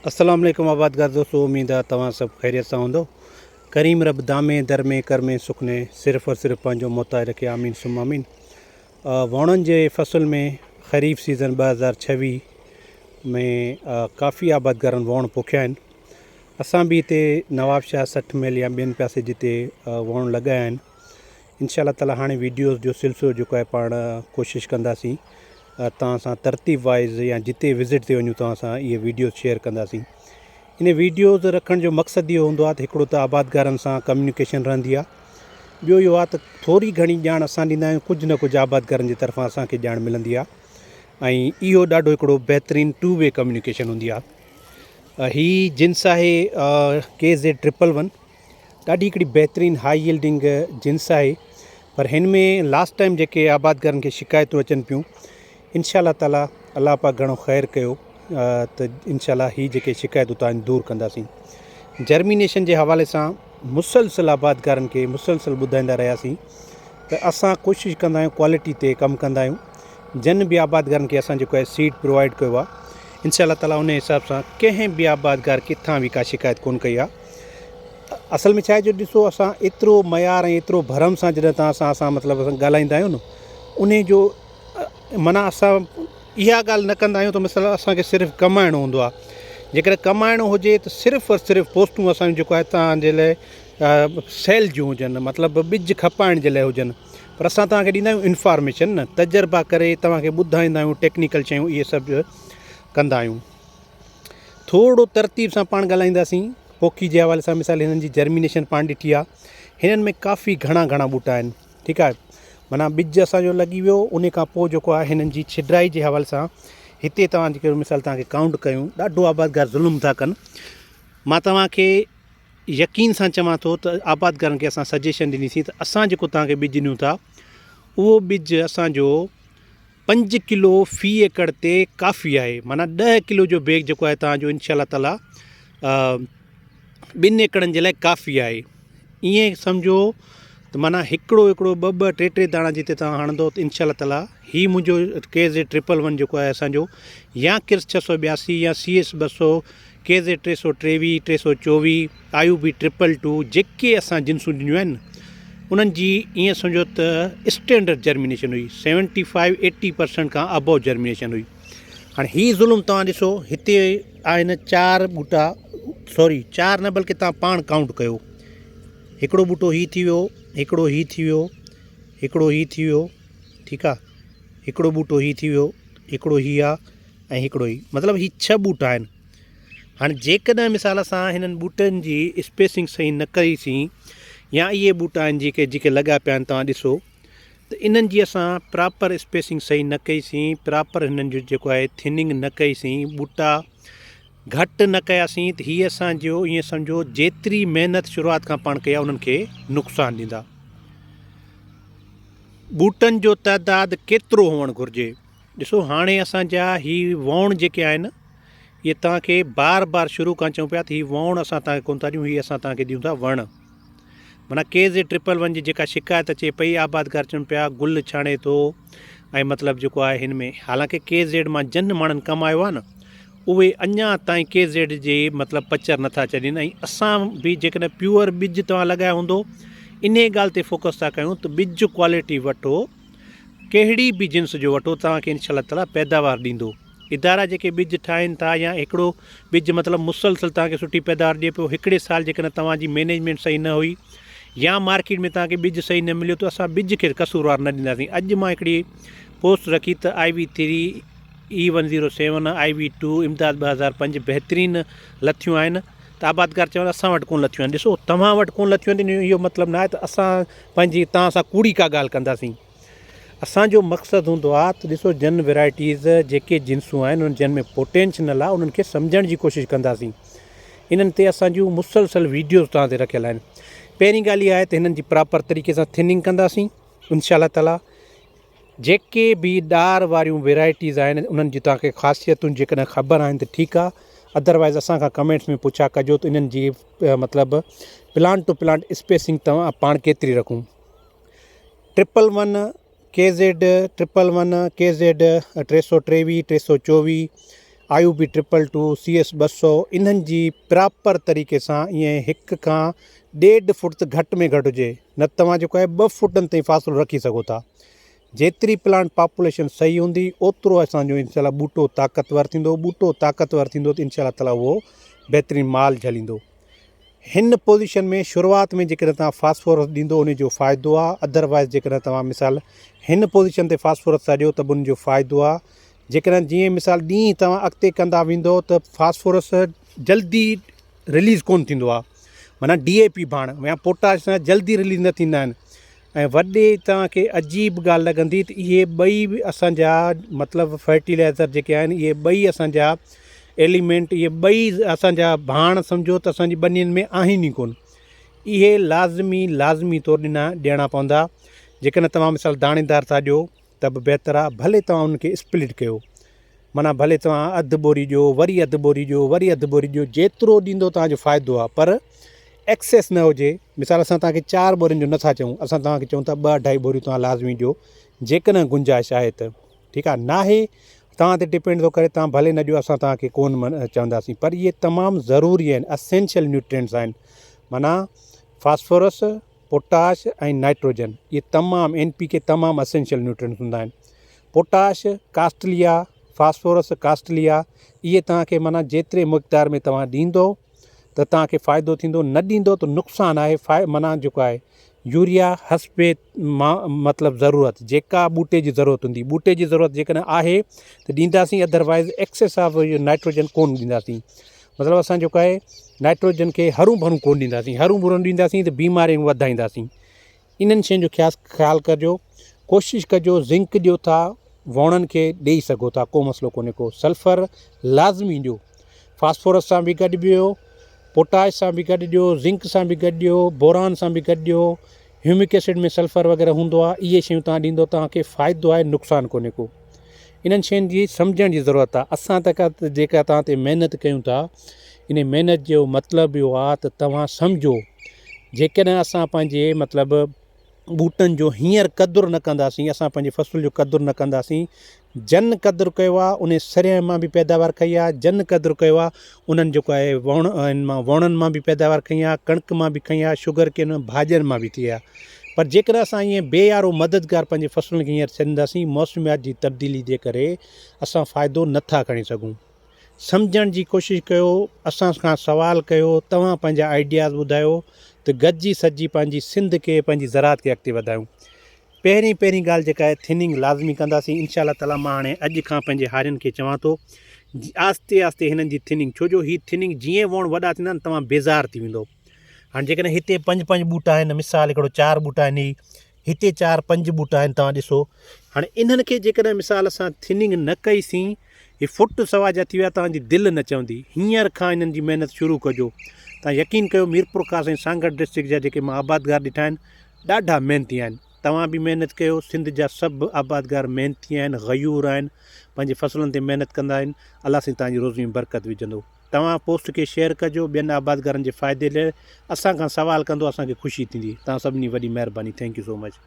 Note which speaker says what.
Speaker 1: السلام عليڪم آبادگار دوستو اميد آ توهان سڀ خيريت سان هوندو ڪريم رب دامي در ۾ ڪر ۾ سخني صرف اور صرف پنهنجو محتاج رکي آمين ثم آمين ووڻن جي فصل ۾ خريف سيزن 2026 ۾ ڪافي آبادگارن ووڻ پوکيا آهن اسان به هتي نواب شاهه 60 ميل يا ٻين پاسي جتي ووڻ لڳايا آهن انشاء الله تعالي هاڻي ويڊيوز جو سلسلو جيڪو آهي پاڻ ڪوشش ڪنداسين توهان سان ترتيب وائز يا جتي وزٽ تي وڃون توهان سان اهي ويڊيوز شيئر ڪنداسين ان ويڊيوز رکڻ جو مقصد اهو هوندو آهي ته هڪڙو ته آبادگارن سان ڪميونيڪيشن رهندي آهي ٻيو اهو آهي ته ٿوري گهڻي ڄاڻ اسان ڏيندا آهيون ڪجهه نه ڪجهه آبادگارن جي طرفان اسان کي ڄاڻ ملندي آهي ۽ اهو ڏاڍو هڪڙو بهترين ٽو وي ڪميونيڪيشن هوندي آهي هي جنس آهي ڪي زيڊ ٽرپل ون ڏاڍي هڪڙي بهترين هائي يلڊنگ جنس آهي پر هن ۾ لاسٽ ٽائيم جيڪي آبادگارن کي شڪايتون اچن پيون انشاء الله تعالي الله پاڪ گهڻو خير ڪيو ته انشاء الله هي جيڪي شڪايتون تان دور ڪنداسين جرمينيشن جي حوالي سان مسلسل آبادگارن کي مسلسل ٻڌائيندا رهياسين ته اسان ڪوشش ڪندا آهيون ڪوالٽي تي ڪم ڪندا آهيون جن به آبادگارن کي اسان جيڪو آهي سيڊ پرووائڊ ڪيو آهي انشاء الله تعالي ان حساب سان ڪنهن به آبادگار ڪٿان به ڪا شڪايت ڪون ڪئي آهي اصل ۾ ڇا آهي جو ڏسو اسان ايترو معيار ۽ ايترو ڀرم سان جڏهن توهان سان اسان مطلب اسان ڳالهائيندا آهيون نه انهي جو معنيٰ اسان اها ڳالهه نه ڪندا آهيون ته مثلا اسان کي صرف ڪمائڻو هوندو آهي جيڪڏهن ڪمائڻو هجي ته صرف اور صرف پوسٽون اسان جون جيڪو آهي توهان جي لاء سيل جون هجن مطلب ٻج کپائڻ جي لاء هجن پر اسان توهان کي ڏيندا آهيون انفارميشن نه تجربا ڪري توهان کي ٻڌائيندا آهيون ٽيڪنيڪل شيون اهي سڀ ڪندا آهيون ٿورڙو ترتيب سان پاڻ ڳالهائينداسين پوکي جي حوالي سان مثال هنن جي جرمينيشن پاڻ ڏٺي آ هنن ۾ ڪافي گهڻا گهڻا ٻوٽا آهن ٺيڪ آهي معنيٰ ٻج اسان جو لڳي ويو ان کان پوء جيڪو آهي هنن جي ڇڊرائي جي حوالي سان هتي توهان جيڪي مثال توهان کي ڪائونٽ ڪيون ڏاڍو آبادگار ظلم ٿا ڪن مان توهان کي يقين سان چوان ٿو ته آبادگارن کي اسان سجيشن ڏنيسين ته اسان جيڪو توهان کي ٻج ڏيون ٿا اهو ٻج اسان جو پنج ڪلو في ايڪڙ تي ڪافي آهي معنيٰ ڏهه ڪلو جو بيگ جيڪو آهي توهان جو انشاء الله تعاليٰ ٻن ايڪڙن جي لاء ڪافي آهي ائين سمجهو ته معنيٰ هڪڙو هڪڙو ٻه ٻه ٽي ٽي داڻا جتي توهان هڻندو ته انشاء الله تعاليٰ هي منهنجو ڪي زيڊ ٽرپل ون جيڪو آهي اسانجو يا ڪرس ڇهه سو ٻياسي يا سي ايس ٻه سو ڪي زيڊ ٽي سو ٽيويهه ٽي سو چوويهه آيو بي ٽرپل ٽو جيڪي اسان جنسون ڏنيون آهن انهن جي ائين سمجهو ته اسٽينڊرڊ جرمينيشن هئي سيونٽي فائيو ايٽي پرسنٽ کان ابو جرمينيشن هئي هاڻي هي ظلم توهان ڏسو هتي آهن چار ٻوٽا سوري چار نه بلڪه توهان پاڻ ڪائونٽ ڪيو هڪڙو ٻوٽو هي ٿي ويو هڪڙو هي ٿي ويو هڪڙو هي ٿي ويو ٺيڪ آ هڪڙو ٻوٽو هي ٿي ويو هڪڙو هي آ ۽ هڪڙو هي مطلب هي ڇهه ٻوٽا آهن هاڻي جيڪڏهن مثال اسان هنن ٻوٽن جي اسپيسنگ صحيح نه ڪئي سين يا اهي ٻوٽا آهن جيڪي جيڪي لڳا پيا آهن توهان ڏسو ته انهن جي اسان پراپر اسپيسنگ صحيح نه ڪئي سين پراپر هنن جو جيڪو آهي ٿننگ نه ڪئي سين ٻوٽا گهٽ نه ڪياسين ته هي اسان جو ائين سمجهو جيتري محنت شروعات کان پاڻ ڪئي آهي انهن کي نقصان ڏيندا. ٻوٽن جو تعداد ڪيترو هئڻ گهرجي؟ ڏسو هاڻي اسان جا هي ووڻ جيڪي آهن اهي توهان کي بار بار شروع کان چئون پيا ته هي ووڻ اسان توهان کي ڪونه ٿا ڏيون هي اسان توهان کي ڏيون ٿا وڻ معنيٰ ڪي زي ٽرپل ون جي جيڪا شڪايت اچي پئي آبادگار چون پيا گل ڇاڻي ٿو ۽ مطلب جيڪو آهي هن ۾ حالانڪه ڪي زيڊ مان جن ماڻهن ڪمايو آهي نه اهي اڃا تائين ڪي زيڊ جي مطلب پچر نٿا چڏين ۽ اسان به جيڪڏهن پيور ٻج توهان لڳايو هوندو انهي ڳالهه تي فوڪس ٿا ڪيون ته ٻج ڪوالٽي وٺو ڪهڙي به جنس جو وٺو توهان کي انشاء الله تعالي پيداوار ڏيندو. ادارا جيڪي ٻج ٺاهين ٿا يا هڪڙو ٻج مطلب مسلسل توهان کي سٺي پيداوار ڏئي پيو هڪڙي سال جيڪڏهن توهان جي مينيجمينٽ صحيح نه هئي يا مارڪيٽ ۾ توهان کي ٻج صحيح نه مليو ته اسان ٻج کي قصوروار نه ڏينداسين اڄ مان هڪڙي پوسٽ رکي ته I V three A one zero seven I V two Imdad 2005 بهترين لٿيون آهن ته آبادگار چون اسان وٽ ڪونه لٿيون آهن ڏسو توهان وٽ ڪونه لٿيون آهن اهو مطلب نه آهي ته اسان پنهنجي توهان سان ڪوڙي ڪا ڳالهه ڪنداسين اسان جو مقصد هوندو آهي ته ڏسو جن ويرائٽيز جيڪي جنسون آهن انهن جن ۾ پوٽينشنل آهي انهن کي سمجهڻ جي ڪوشش ڪنداسين انهن تي اسان جون مسلسل ويڊيوز توهان تي رکيل آهن پهرين ڳالهه اها آهي ته هنن جي پراپر طريقي سان ٿننگ ڪنداسين انشاء الله تعالي جيڪي به ڏار واريون ويرائٽيز آهن انهن جي توهان کي خاصيتون جيڪڏهن خبر آهن ته ٺيڪ آهي ادروائز اسان کان ڪمينٽس ۾ پڇا ڪجو ته انهن جي مطلب پلانٽ ٽو پلانٽ اسپيسنگ توهان پاڻ ڪيتري رکون triple one K Z triple one K Z ٽي سو ٽيويهه ٽي سو چوويهه I U P triple two, C S 200 انهن جي پراپر طريقي سان ائين هڪ کان ڏيڍ فوٽ ته گهٽ ۾ گهٽ هجي نه توهان جيڪو آهي ٻه فوٽن تائين فاصلو رکي سگهو ٿا. جيتري پلانٽ پاپوليشن صحيح هوندي اوترو اسان جو انشاء الله ٻوٽو طاقتور ٿيندو، ٻوٽو طاقتور ٿيندو ته انشاء الله تعالي اهو بهترين مال جهليندو. هن پوزيشن ۾ شروعات ۾ جيڪڏهن توهان فاسفورس ڏيندو ان جو فائدو آهي ادروائز جيڪڏهن توهان مثال هن پوزيشن تي فاسفورس ٿا ڏيو ته به ان جو فائدو آهي جيڪڏهن جيئن مثال ڏينهن توهان اڳتي ڪندا ويندو ته فاسفورس جلدي رليز ڪون ٿيندو آهي معنيٰ ڊي اي پي ڀاڻ يا پوٽاش سان جلدي رليز نه ٿيندا آهن ۽ وڏي توهان کي عجيب ڳالهه لڳندي ته اهي ٻئي به اسان جا مطلب فرٽيلائزر جيڪي آهن اهي ٻئي اسان جا ايليمينٽ اهي ٻئي اسان جا ڀاڻ سمجهو ته اسان جي ٻنين ۾ آهن ئي ڪون اهي لازمي لازمي طور ڏنا ڏيڻا پوندا جيڪڏهن توهان مثال داڻيدار ٿا ڏيو ته به بهتر آهي ڀلي توهان ان کي اسپلٽ ڪيو معنيٰ ڀلي توهان اڌ ٻوري ڏيو وري اڌ ٻوري ڏيو وري اڌ ٻوري ڏيو جيترو ڏيندو توهان جو فائدو آهي پر ايڪسيس نه هجي مثال اسان توهان کي چار ٻورين جو نٿا چئون اسان توهان کي چئون ٿا ٻه اڍائي ٻوريون توهان لازمي ڏيو جيڪڏهن گنجائش آهي ته ٺيڪ آهي ناهي توهان تي ڊپينڊ ٿو ڪري توهان ڀلي نه ڏيو اسان توهان کي ڪون چونداسين پر اهي تمام ضروري آهن اسينشل نيوٽرينٽس آهن معنيٰ فاسفورس پوٽاش ۽ نائٽروجن اهي تمام اين پي ڪي تمام اسينشل نيوٽرينٽس هوندا آهن پوٽاش ڪاسٽلي آ فاسفورس ڪاسٽلي آ اهي توهان کي معنيٰ جيتري مقدار ۾ توهان ڏيندو ته توهان کي فائدو ٿيندو نه ڏيندو ته نقصان آهي فا معنيٰ جيڪو آهي يوريا حسب ما مطلب ضرورت جيڪا ٻوٽي جي ضرورت هوندي ٻوٽي جي ضرورت جيڪڏهن آهي ته ڏينداسين ادروائز ايڪسيس آف نائٽروجن ڪون ڏينداسين مطلب اسان جيڪو آهي نائٽروجن کي هرون ڀرون ڪونه ڏينداسين هرون ڀرون ڏينداسين ته بيماريون وڌائينداسين انهن شين جو خياس خيال ڪجو ڪوشش ڪجو زنڪ ڏيو ٿا ووڻن کي ڏيئي سگهو ٿا ڪو مسئلو ڪونهي ڪو سلفر لازمي ڏيو فاسفورس سان به گڏ ڏيو پوٽاش سان به گڏ ڏيو زنڪ سان به گڏ ڏيو بوران سان به گڏ ڏيو هيومڪ ايسڊ ۾ سلفر وغيره هوندو آهي اهي شيون توهان ڏيندو توهان کي فائدو آهي نقصان ڪونهي ڪو انهن شين جي سمجهڻ جي ضرورت آهي اسان ته ڪا جيڪا توهان تي محنت ڪيون ٿا ان محنت جو مطلب اهو آهي ته توهان سمجهو جيڪڏهن اسان پنهنجي مطلب ٻوٽن جو هينئر قدر نه ڪنداسين اسان پنهنجي فصل جو قدر نه ڪنداسين جن قدر ڪيو آهي انهي سرينهن مان به پيداوار کنئي آهي جن قدر ڪيو آهي انهن جيڪو آهي ووڻ ان مان ووڻن مان به پيداوار کنئي آهي ڪڻڪ مان به کنئي آهي شگر ڪين ڀاڄين مان به ٿي آهي پر جيڪڏهن اسان ائين بي يارو مددگار پنهنجي فصلن کي هينئر ڇڏينداسين موسميات جي تبديلي جي ڪري اسان فائدو نٿا کڻي سگهون سمجهڻ جي ڪوشش ڪيو اسان کان سوال ڪيو توهان پنهنجا آئيڊياز ٻڌايو ته گڏجي سڏجي پنهنجي سنڌ کي پنهنجي زراعت کي اڳتي وڌايون پهرين پهرين ڳالهه جيڪا آهي ٿننگ لازمي ڪنداسين انشاء الله تعالي مان هاڻي اڄ کان پنهنجي هارين کي چوان ٿو آهستي آهستي هنن جي ٿننگ ڇو جو هي ٿننگ جيئن ووڻ وڏا ٿيندا آهن توهان بيزار ٿي ويندو هاڻي جيڪڏهن هتي پنج پنج ٻوٽا آهن مثال هڪڙو چار ٻوٽا آهن هي هتي چار پنج ٻوٽا آهن توهان ڏسو هاڻي انهن کي جيڪڏهن مثال اسان ٿننگ نه ڪئي سين هي فٽ سوا جا ٿي ويا توهان جي دل نه چوندي هينئر کان انهن جي محنت شروع ڪجو توهان يقين ڪيو ميرپورخاص ۽ سانگهڙ ڊسٽرڪٽ جا جيڪي مان آبادگار ڏٺا آهن ڏاڍا محنتي آهن توهان به محنت ڪيو سنڌ جا سڀ آبادگار محنتي آهن غيور آهن پنهنجي فصلن تي محنت ڪندا آهن الله سائين توهان جي روزي ۾ برڪت وجهندو توهان پوسٽ کي شيئر ڪجو ٻين آبادگارن جي فائدي لئه اسان کان سوال ڪندو اسان کي خوشي ٿيندي توهان سڀني وڏي مهرباني thank you so much.